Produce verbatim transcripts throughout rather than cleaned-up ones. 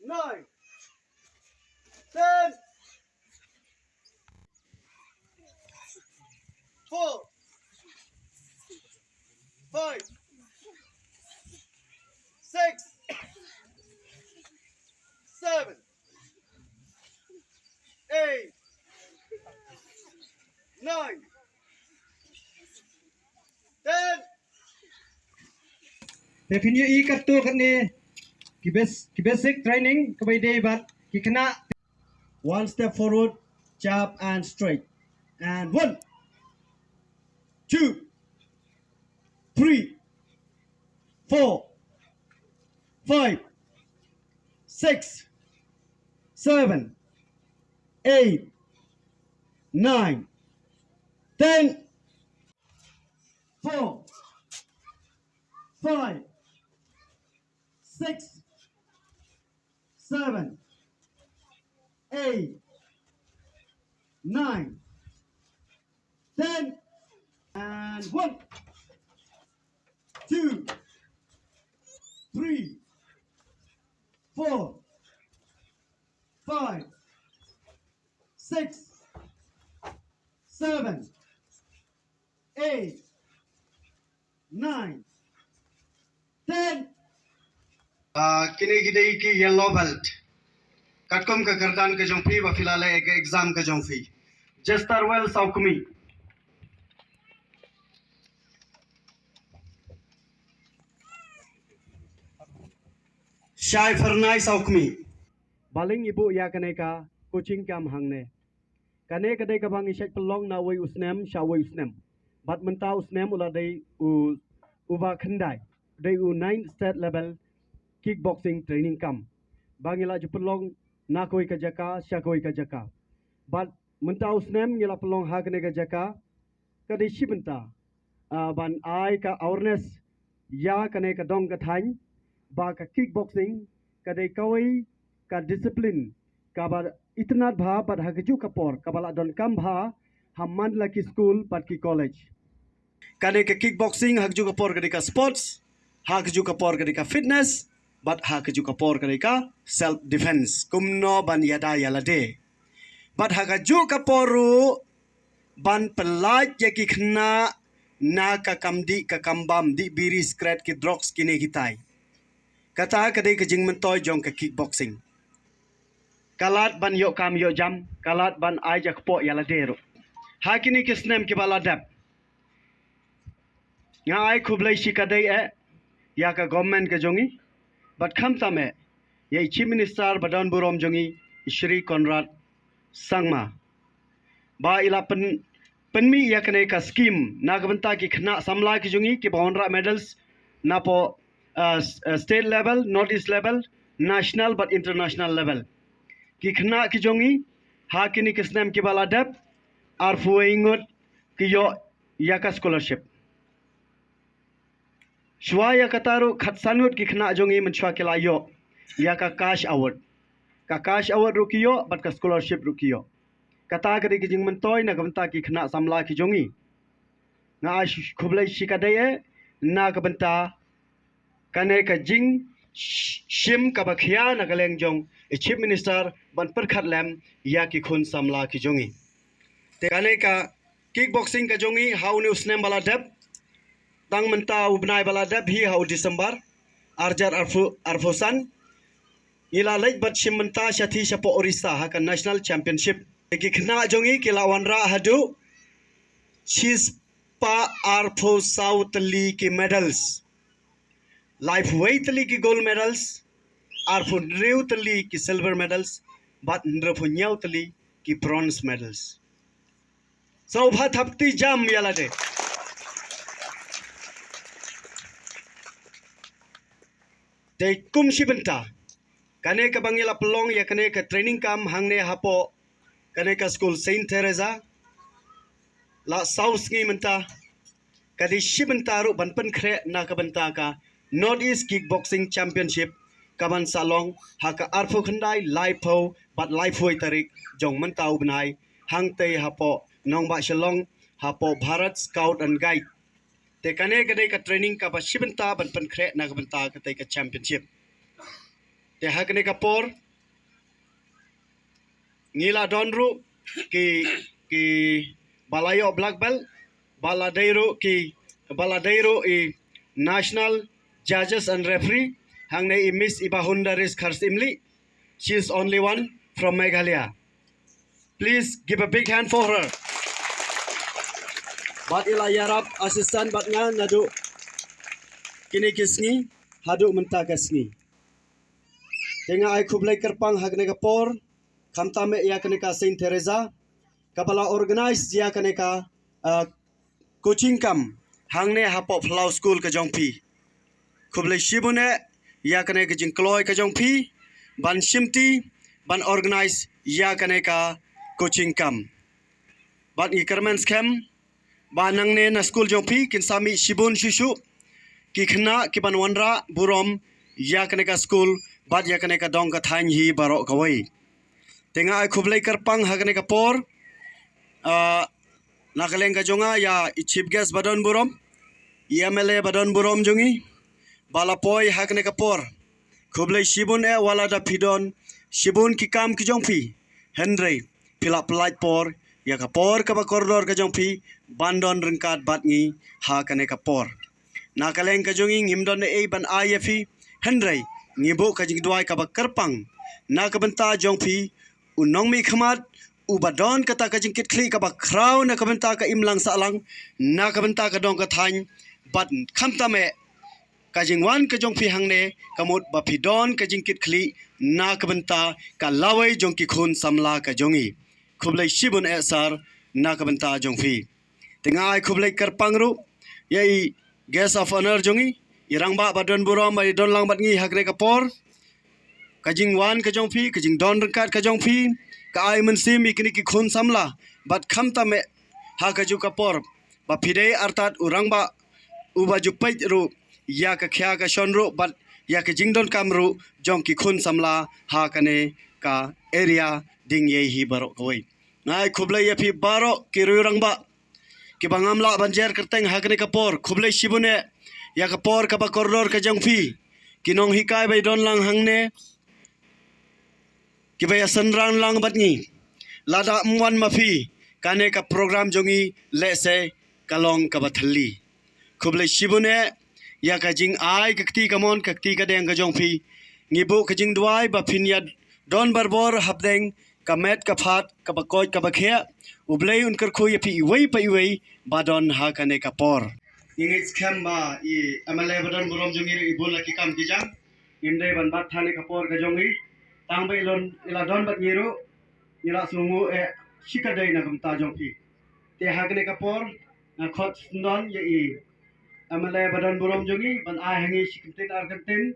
Nine, ten, four, five, six, seven, eight, nine, ten. Te phin ïohi katto katne ki bas-, ki basic training kaba ïadei bad ki khynnah. One step forward, jab and straight. And one, two, three, four, five, six, seven, eight, nine, ten. Four, five, six, seven, eight, nine, ten, and one, two, three, four, five, six, seven, eight, nine, ten. Ah, kine ki dei ki yellow belt. Katkum ka kyrdan ka jong phi ba phi la leh ka exam ka jong phi. Jesterwell Sawkmie. Shaiphyrnai Sawkmie. Balei ngi buh ïa kane ka coaching camp hangne. Kane ka dei kaba ngi shait pynlong na uwei u snem sha uwei u snem. Bad mynta u snem u la dei u, uba khyndai, dei u ninth state level kickboxing training camp. Ba ngi la ju pynlong na kawei ka jaka sha kawei ka jaka. Bad mynta u snem ngi la pynlong ha kane ka jaka, ka dei shi bynta, ah, ban ai ka awareness ïa kane ka dong ka thaiñ ba ka kickboxing ka dei kawei ka discipline kaba itynnad bha bad ha kajuh ka por kaba la donkam bha ha man la ki skul bad ki college. Kane ka kickboxing ha kajuh ka por ka dei ka sports, ha kajuh ka por ka dei ka fitness, bad ha kajuh ka por ka dei ka self defense. Kumno ban ïada ïa lade. Bad ha kajuh ka por ruh ban pynlait ïa ki khynnah na ka kam dih ka kam bam, dih biri, sikret, ki drugs, kine kitai. Kata ka dei ka jingmyntoi jong ka kickboxing. Ka lad ban ïoh kam ïoh jam, ka lad ban ai jakpoh ïa lade ruh. Ha kine ki snem kiba la dep, nga ai khublei shikatdei eh ïa ka government ka jong ngi, bad khamtam eh ïa i Chief Minister ba don burom jong ngi, i Shri Conrad Sangma, ba i la pyn-, pynmih ïa kane ka scheme na ka bynta ki khynnah samla ki jong ngi kiba wanrah medals napoh, uh, s-, uh, state level, North East level, national bad international level. Ki khynnah ki jong ngi ha kine ki snem kiba la dep, arphew wei ngut ki ïoh ïa ka scholarship. Shuwa ïa kata ruh khatsan ngut ki khynnah jong ngi mynshuwa ki la ïoh ïa ka cash award. Ka cash award ruh ki ïoh bad ka scholarship ruh ki ïoh. Kata ka dei ka jingmyntoi na ka bynta ki khynnah samla ki jong ngi. Nga ai sh-, khublei shikatdei eh na ka bynta kane ka jing sh-, shim kaba khia na ka liang jong i Chief Minister ban pyrkhat lem ïa ki khun samla ki jong ngi. Te kane ka kickboxing ka jong ngi ha une u snem ba la dep, tang mynta u bnai ba la dep hi ha u December, arjar arphew, arphew san, ngi la leit bad shim bynta shathie shapoh Orissa ha ka National Championship. Te ki khynnah jong ngi ki la wanrah haduh shispah arphew saw tylli ki medals. Laiphew wei tylli ki gold medals, arphew hynriew tylli ki silver medals, bad hynriewphew hynñiew tylli ki bronze medals. Sngewbha thap kti jam ïa lade. Te kum shi bynta, kane kaba ngi la pynlong ïa kane ka training camp hangne hapoh kane ka skul Saint Teresa, la saw sngi mynta, ka dei shi bynta ruh ban pynkhreh na ka bynta ka North East Kickboxing Championship kaban sa long ha ka arphew khyndai, laiphew bad laiphew wei tarik jong mynta u bnai, hangtei hapoh nongbah Shillong, hapoh Bharat Scout and Guide. Te kane ka dei ka training kaba shi bynta ban pynkhreh na ka bynta katei ka championship. Te ha kane ka por ngi la don ruh ki, ki ba la ïoh black belt, ba la dei ruh ki, ba la dei ruh i national judges and referee, hangne i Miss Ibahundaris Kharsimli. She is only one from Meghalaya. Please give a big hand for her. Bad i la ïarap assistant bad nga naduh kine ki sngi haduh mynta ka sngi. Te nga ai khublei kyrpang ha kane ka por, khamtam eh ïa kane ka Saint Teresa, kaba la organize ïa kane ka, uh, coaching camp hangne hapoh Phyllaw School ka jong phi. Khublei shibun eh ïa kane ka jingkloi ka jong phi ban shimti, ban organize ïa kane ka coaching camp. Bad ngi kyrmen skhem ba nangne na skul jong phi kin sa mih shibun shuh shuh ki khynnah ki ban wanrah burom ïa kane ka skul bad ïa kane ka dong ka thaiñ hi baroh kawei. Te nga ai khublei kyrpang ha kane ka por, ah, na ka liang ka jong nga ïa i chief guest ba don burom, i M L A ba don burom jong ngi, ba la poi ha kane ka por. Khublei shibun eh wat la da phi don shibun ki kam ki jong phi, hynrei phi la pynlait por ïa ka por kaba kordor ka jong phi ban don ryngkat bad ngi ha kane ka por. Na ka liang ka jong ngi ngim don ei ban ai ïa phi, hynrei ngi buh ka jingduwai kaba kyrpang na ka bynta jong phi, u nongmihkhmat uba don kata ka jingkitkhlieh kaba khraw na ka bynta ka imlang sahlang, na ka bynta ka dong ka thaiñ, bad khamtam eh ka jingwan ka jong phi hangne ka mut ba phi don ka jingkitkhlieh na ka bynta ka lawei jong ki khun samla ka jong ngi. Khublei shibun eh sir na ka bynta jong phi. Te nga ai khublei kyrpang ruh ïa i guest of honor jong ngi, i rangbah ba don burom ba i don lang bad ngi ha kane ka por. Ka jingwan ka jong phi, ka jingdon ryngkat ka jong phi, ka ai mynsiem ïa kine ki khun samla bad khamtam eh ha kajuh ka por ba phi dei artat u rangbah uba ju peit ruh ïa ka khia ka shon ruh bad ïa ka jingdonkam ruh jong ki khun samla ha kane ka area Dieng Ïai hi baroh kawei. Nga ai khublei ïa phi baroh ki riew rangbah kiba ngam lah ban jer kyrteng ha kane ka por. Khublei shibun eh ïa ka por kaba kordor ka jong phi, ki nonghikai ba i don lang hangne kiba ïa synran lang bad ngi. Lada ym wan ma phi, kane ka program jong ngi lehse ka long kaba thylli. Khublei shibun eh ïa ka jingai ka kti kamon ka kti kadeng ka jong phi. Ngi buh ka jingduwai ba phin ïa don barabor hapdeng ka met ka phad kaba koit kaba khiah. U Blei un kyrkhu ïa phi iwei pa iwei ba don ha kane ka por. Ngi ngeit skhem ba i M L A ba don burom jong ngi ruh i bun la ki kam ki jam. Ngim dei ban bat ha kane ka por ka jong ngi. Tang ba i lon i la don bad ngi ruh, ngi la sngewnguh eh shikatdei na ka bynta jong phi. Te ha kane ka por nga khot sngewdon ïa i M L A ba don burom jong ngi ban ai ha ngi shi kyntien ar kyntien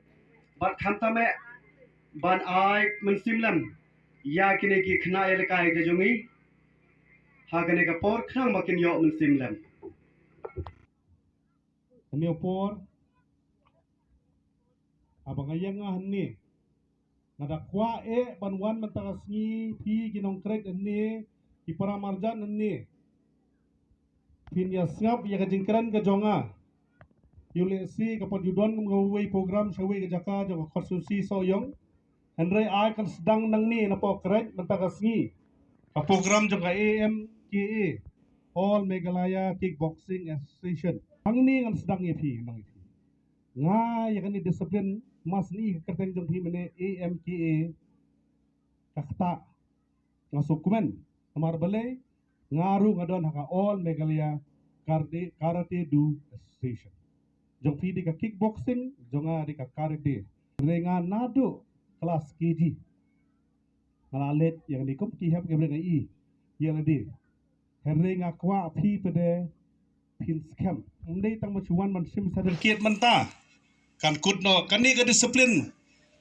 bad khamtam eh ban ai mynsiem lem ïa kine ki khynnah ïalehkai ka jong ngi. Ha kane ka por khnang ba kin ïoh mynsiem lem. Kane ka por haba nga ïeng nga hangne, nga da kwah eh ban wan mynta ka sngi, phi ki nongkhreh hangne, ki para marjan hangne, phin ïa sngap ïa ka jingkren ka jong nga. Ïoh lehse ka pat ju don kum kawei program sha kawei ka jaka jong ka constituency Sohiong. Hynrei ai kan sdang nangne na Pokhran mynta ka sngi ka program jong ka A M K A, All Meghalaya Kickboxing Association. Nangne ngan sdang ïa phi, nang ïa phi. Nga ïa kane discipline, mas ni ka kyrteng jong phi mane A M K A, ka kata nga sngewkmen. Namar balei, nga ruh nga don ha ka All Meghalaya Karate, Karate Do Association. Jong phi dei ka kickboxing, jong nga dei ka karate. Hynrei nga naduh klas K G nga la leit ïa kane kum ki hep ki briew nga i ïa lade. Hynrei nga kwah phi pat de phin skhem. Ym dei tang ba shu wan ban shim certificate mynta. Kan kut noh kane ka discipline,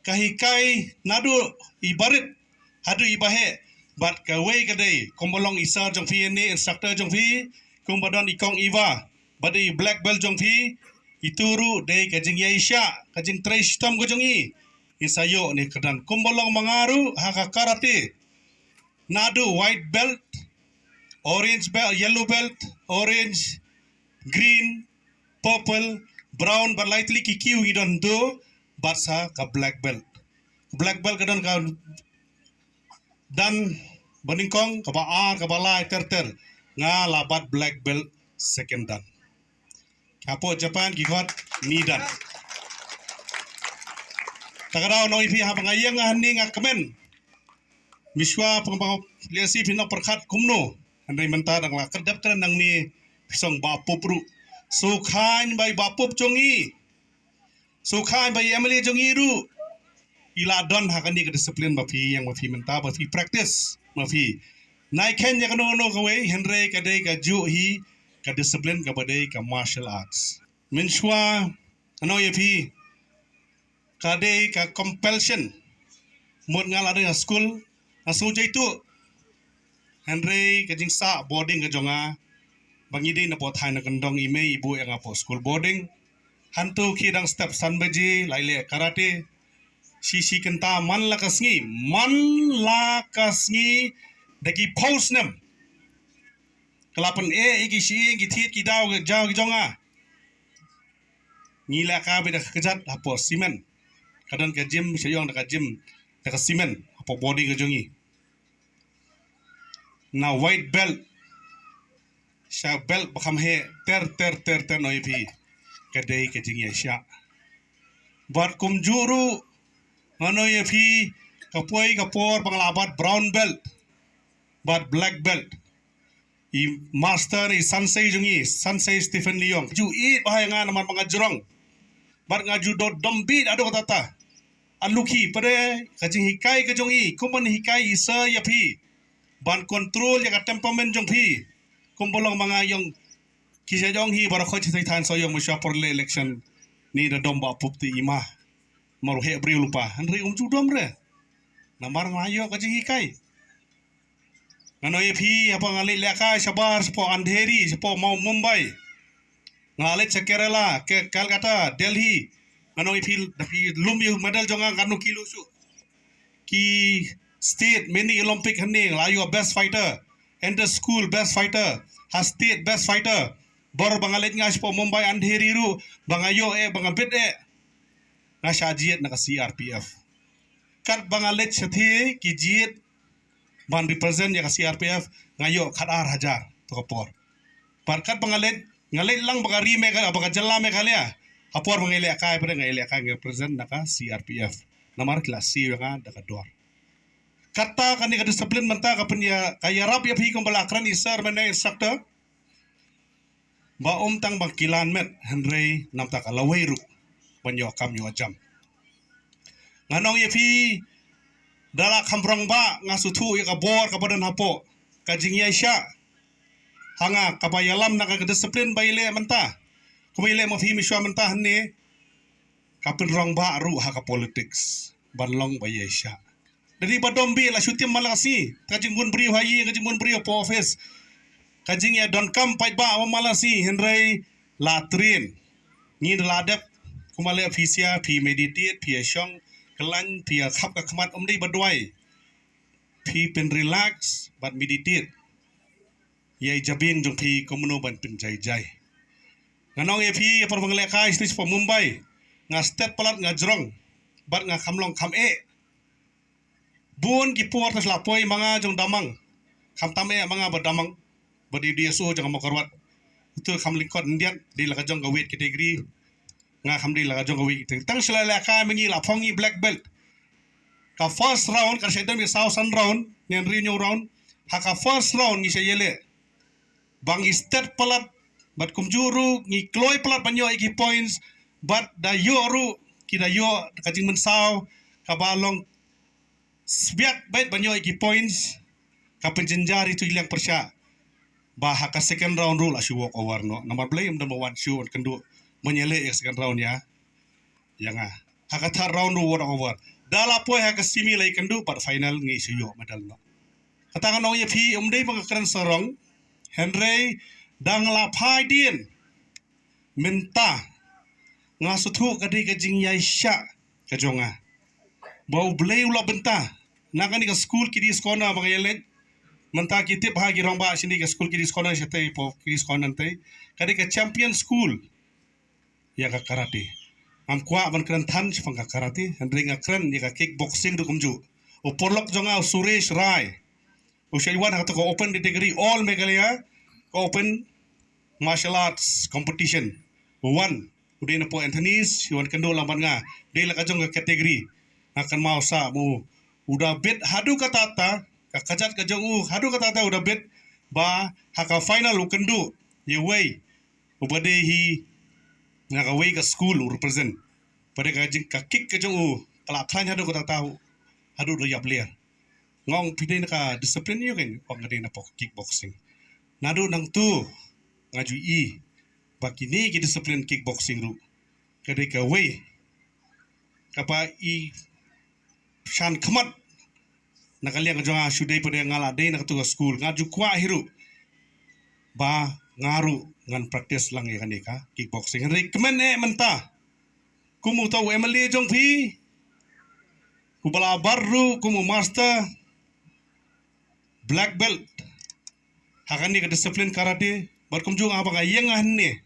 ka hikai naduh i barit haduh i baheh. Bad kawei ka dei kumba long i sir jong phi ne instructor jong phi, kumba don i kong Eva, bad i black belt jong phi. Itu ruh dei ka jingïaishah, ka jingtrei shitom ka jong i. I sa ïoh ne kyrdan kumba long ma nga ruh ha ka karate. Naduh white belt, orange belt, yellow belt, orange, green, purple, brown, bad lai tylli ki kiew ngi don to, bad sa ka black belt. Black belt ka don ka dan banyngkong, kaba ar, kaba lai, ter ter. Nga la bat black belt second dan. Hapoh Japan ki khot ni dan. Ta ka daw nong ïa phi, haba nga ïeng hangne nga kmen. Mynshuwa pang pang lehse phin ong pyrkhat kumno. Hynrei mynta dang la kdep kren nangne, phi song Bah Pup ruh. Sngewkhlaiñ ba i Bah Pup jong ngi, sngewkhlaiñ ba i M L A jong ngi ruh, i la don ha kane ka discipline ba phi ïeng, ba phi mynta, ba phi practice, ba phi nai khein ïa kano kano kawei, hynrei ka dei kajuh hi ka discipline kaba dei ka martial arts. Mynshuwa, ano ïa phi, ka dei ka compulsion. Mut nga la dei ha skul, nga sngew jaituh. Hynrei ka jingsah boarding ka jong nga, ba ngi dei na poh thaiñ na kyndong, i mei i buh ïa nga hapoh skul boarding. Hangto ki dang step san baje la ïaleh karate. Shi shi kynta man la ka sngi, man la ka sngi da ki phew snem. Ka la pyneh ïa ki shi ïing ki thied ki daw ka jaw ki jong nga. Ngi leh ka beit da ka kjat hapoh cement. Ka don ka gym, sha ïong da ka gym, da ka cement hapoh boarding ka jong ngi. Na white belt sha belt ba kham heh ter ter ter ter, nong ïa phi, ka dei ka jingïaishah. Bad kumjuh ruh, nong ïa phi, ka poi ka por ba nga la bat brown belt bad black belt, i master, i sensei jong ngi, Sensei Stephen Leong, ju ïeit bha ïa nga namar ba nga jrong. Bad nga ju dom bit haduh katta katta. Unlucky, pat de ka jinghikai ka jong i, kumban hikai i sir ïa phi ban control ïa ka temperament jong phi. Kumba long ma nga ïong, ki sha jong hi baroh khoit thai than so ïong, mynshuwa por leh election, ni da dom Bah Pup te i ma. Mar u heh briew lypa, hynrei um ju dom re. Namar nga ïoh ka jinghikai. Nga ong ïa phi, haba nga leit lehkai shabar shapoh Andheri, shapoh Mumbai, nga leit sha Kerala, Ke-, Calcutta, Delhi. Nga ong ïa phi, da phi lum ïa u medal jong nga, katno kilo shuh. Ki state mini Olympic hangne, nga la ïoh best fighter, inter school best fighter, ha state best fighter. Bor ba nga leit nga shapoh Mumbai, Andheri ruh, ba nga ïoh eh, ba nga bit eh, nga shah jied na ka C R P F. Katba nga leit shathie ki jied ban represent ïa ka C R P F, nga ïoh khat ar hajar to ka por. Bad katba nga leit, nga leit lang bad ka ri Meghalaya, bad ka jylla Meghalaya. Ha por ba nga lehkai, pat nga lehkai nga represent na ka C R P F. Namar ki la siew ïa nga da ka dor. Kata kane ka discipline mynta ka pynïa, ka ïarap ïa phi kumba la kren i sir mynne, instructor. Ba ym tang ba kilan met, hynrei namar ka lawei ruh ban ïoh kam ïoh jam. Nga ong ïa phi, da la kham rangbah nga sngewthuh ïa ka bor kaba don hapoh ka jingïaishah ha nga, kaba ïalam na ka discipline ba i leh mynta. Kumba i leh ma phi mynshuwa mynta hangne, ka pynrangbah ruh ha ka politics ban long ba ïaishah. Da dei ba dom bit la shu tim man la ka sngi, ka jingbun briew ha ïing, ka jingbun briew hapoh office, ka jingïadonkam paidbah man la ka sngi, hynrei la train. Ngi da la dep, kumba leh phi sia, phi meditate, phi ïashong kyllaiñ, phi ïakhap ka khmat, ym dei ba duwai. Phi pynrelax bad meditate ïa i jabieng jong phi kumno ban pynjai jai. Nga ong ïa phi, ïa por ba nga lehkai stage for Mumbai, nga stet palat, nga jrong bad nga kham long kham eh. Bun ki por te shu la poi ma nga jong Damang, kham tam eh ma nga bad Damang, bad i D S O jong ka Mawkyrwat. Uto kham lyngkot khyndiat, dei la ka jong ka weight category. Nga kham dei la ka jong ka weight category. Tang shu la lehkai ma ngi, la phong ngi black belt. Ka first round, ka shu don ïa saw san round, ne hynriew hynñiew round. Ha ka first round ngi shu ïaleh ba ngi stet palat, bad kumjuh ruh ngi kloi palat ban ïoh ïa ki points, bad da ïoh ruh, ki da ïoh ka jingmynsaw kaba long sbiak beit ban ïoh ïa ki points. Ka pynjynjar ïa tu i liang pyrshah ba ha ka second round ruh la shu walk over noh. Namar balei? Ym don ba wan shuh, wan kynduh ban ïaleh ïa ka second round ïa, ïa nga. Ha ka third round ruh walk over. Da la poi ha ka semi la ïakynduh, bad final ngi shu ïoh medal noh. Kata nga ong ïa phi, ym dei ba nga kren sarong, hynrei dang la phai dien. Mynta nga sngewthuh ka dei ka jingïaishah ka jong nga ba U Blei u la bynta. Na kane ka skul Kiddies Corner ba nga ïaleit, mynta ki tip ha ki rangbah shane, ka skul Kiddies Corner shatei, hapoh Kiddies Corner hangtei, ka dei ka champion skul ïa ka karate. Ngam kwah ban kren than shaphang ka karate, hynrei nga kren ïa ka kickboxing ruh kumjuh. U paralok jong nga u Suresh Rai, u shait wan ha kato ka open category All Meghalaya, ka open martial arts competition. U wan, u dei na Port Anthony's, u wan kynduh lang bad nga, dei la ka jong ka category. Nga kynmaw sah mo, u da bit haduh katta katta, ka kjat ka jong u haduh katta katta u da bit, ba ha ka final u kynduh ïa uwei uba dei hi na kawei ka school u represent. Ba dei ka jing ka kick ka jong u ka la khlaiñ haduh katta katta, haduh da ïap ler. Nga ong phi dei na ka discipline ïa u, kein ong nga dei na pok kickboxing. Naduh nangtu nga ju i ba kine ki discipline kickboxing ruh ka dei kawei kaba i shan khmat na ka liang jong nga. Shu dei pat nga la dei na katu ka school, nga ju kwah hi ruh ba nga ruh ngan practice lang ïa kane ka kickboxing. Hynrei kmen eh mynta, kum uto u M L A jong phi, u ba la bat ruh kum u master black belt ha kane ka discipline karate, bad kumjuh nga ba nga ïeng hangne,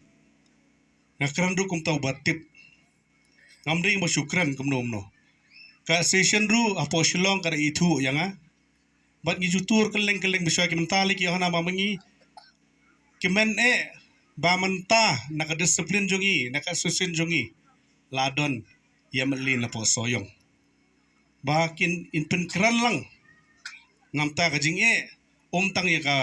nga kren ruh kum uto u ba tip. Ngam dei ba shu kren kumno kumno. Ka session ruh hapoh Shillong ka da ithuh ïa nga. Bad ngi ju tur kylleng kylleng, bishwa ki mynta lei ki ong hana ma ma ngi. Kmen eh ba mynta na ka discipline jong ngi, na ka association jong ngi, la don ïa met lei na pok Sohiong. Ba kin in pynkren lang namar ka jingeh, um tang ïa ka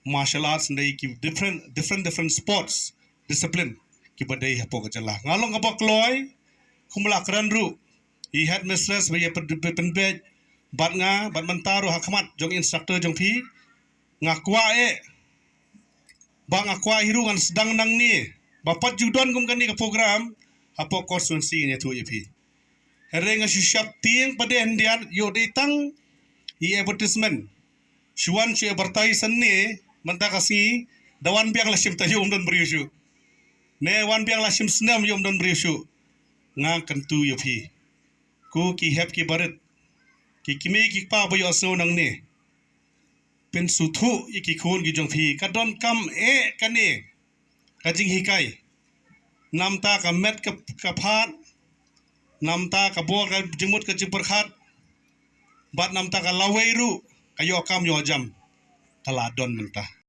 martial arts, hynrei ki different, different, different sports discipline kiba dei hapoh ka jylla. Nga long kaba kloi, kum la kren ruh i headmistress ba ïa pyn-, pyn-, pynbeit bad nga, bad mynta ruh ha khmat jong instructor jong phi, nga kwah eh, ba nga kwah hi ruh ngan sdang nangne, ba pat ju don kum kane ka program hapoh constituency ngan ïathuh ïa phi. Hynrei nga shu sheptieng pat de hyndiat, ïoh dei tang i advertisement. Shu wan shu advertise hangne mynta ka sngi, da wan biang la shim taïew ym don briew shuh. Ne wan biang la shim snem ïoh ym don briew shuh. Nga kyntu ïa phi, ko ki hep ki barit, ki kmie ki kpa ba ïohsngew nangne, pynsngewthuh ïa ki khun ki jong phi. Ka donkam eh kane ka jinghikai. Namar ka met ka, ka phad, namar ka bor ka jingmut ka jingpyrkhat, bad namar ka lawei ruh ka ïoh kam ïoh jam, ka la don mynta.